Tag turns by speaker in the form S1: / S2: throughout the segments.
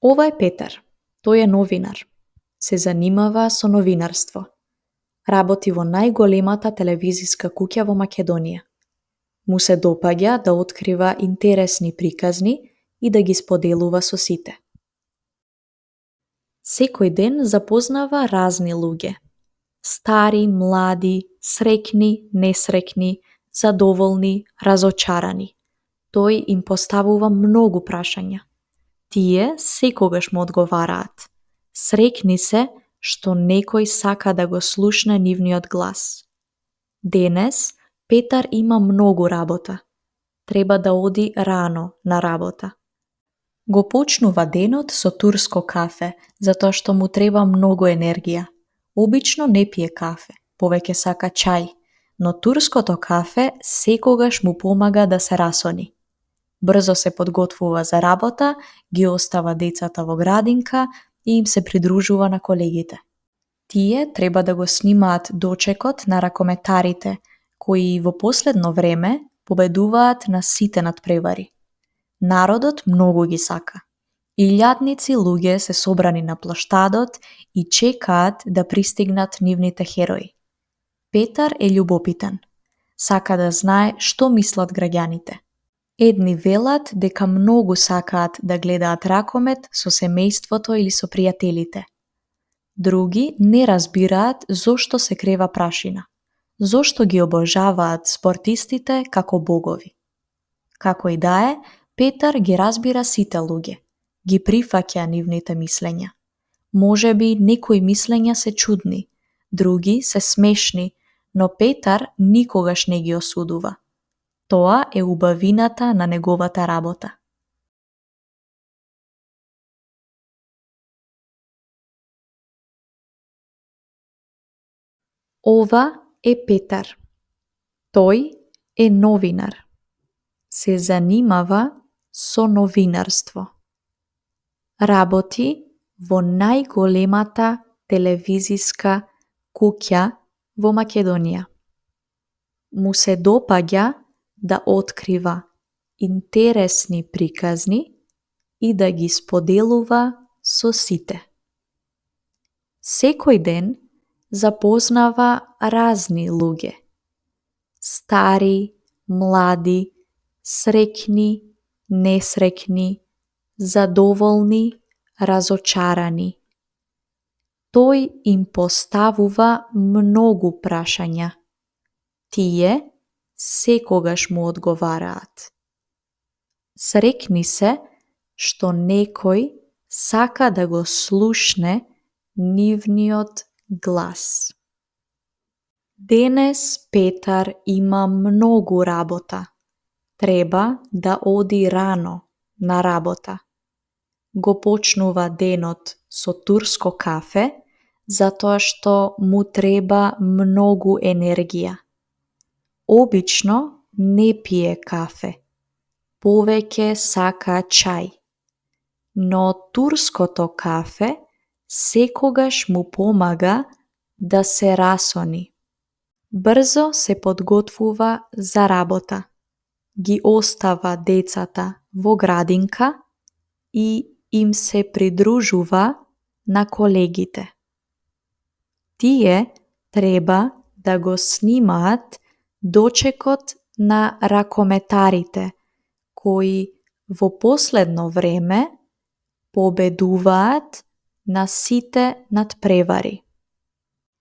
S1: Ова е Петар. Тој е новинар. Се занимава со новинарство. Работи во најголемата телевизиска куќа во Македонија. Му се допаѓа да открива интересни приказни и да ги споделува со сите. Секој ден запознава разни луѓе. Стари, млади, среќни, несреќни, задоволни, разочарани. Тој им поставува многу прашања. Тие секогаш му одговараат. Среќни се што некој сака да го слушне нивниот глас. Денес Петар има многу работа. Треба да оди рано на работа. Го почнува денот со турско кафе, затоа што му треба многу енергија. Обично не пие кафе, повеќе сака чај, но турското кафе секогаш му помага да се расони. Брзо се подготвува за работа, ги остава децата во градинка и им се придружува на колегите. Тие треба да го снимаат дочекот на ракометарите, кои во последно време победуваат на сите надпревари. Народот многу ги сака. Илјадници луѓе се собрани на плоштадот и чекаат да пристигнат нивните херои. Петар е љубопитен. Сака да знае што мислат граѓаните. Едни велат дека многу сакаат да гледаат ракомет со семејството или со пријателите. Други не разбираат зошто се крева прашина. Зошто ги обожаваат спортистите како богови. Како и да е, Петар ги разбира сите луѓе. Ги прифаќа нивните мислења. Можеби некои мислења се чудни, други се смешни, но Петар никогаш не ги осудува. Тоа е убавината на неговата работа. Ова е Петар. Тој е новинар. Се занимава со новинарство. Работи во најголемата телевизиска куќа во Македонија. Му се допаѓа да открива интересни приказни и да ги споделува со сите. Секој ден запознава разни луѓе. Стари, млади, среќни, несреќни, задоволни, разочарани. Тој им поставува многу прашања. Тие секогаш му одговараат. Среќни се што некој сака да го слушне нивниот глас. Денес Петар има многу работа. Треба да оди рано на работа. Го почнува денот со турско кафе, затоа што му треба многу енергија. Обично не пие кафе, повеќе сака чај. Но турското кафе секогаш му помага да се расони. Брзо се подготвува за работа. Ги остава децата во градинка и им се придружува на колегите. Тие треба да го снимаат дочекот на ракометарите, кои во последно време победуваат на сите надпревари.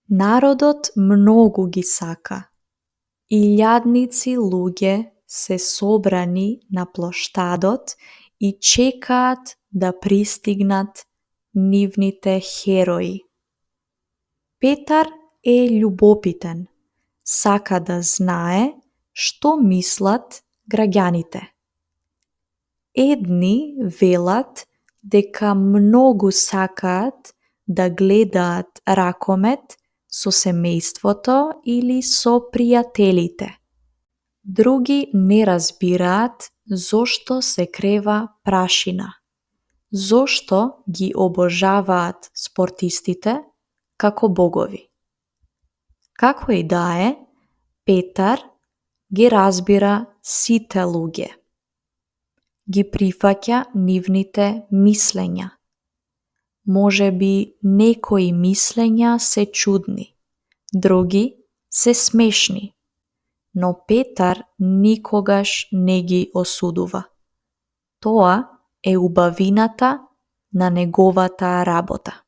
S1: Народот многу ги сака. Илјадници луѓе се собрани на плоштадот и чекаат да пристигнат нивните херои. Петар е љубопитен. Сака да знае што мислат граѓаните. Едни велат дека многу сакаат да гледаат ракомет со семејството или со пријателите. Други не разбираат зошто се крева прашина. Зошто ги обожаваат спортистите како богови. Како и да е, Петар ги разбира сите луѓе. Ги прифаќа нивните мислења. Може би некои мислења се чудни, други се смешни, но Петар никогаш не ги осудува. Тоа е убавината на неговата работа.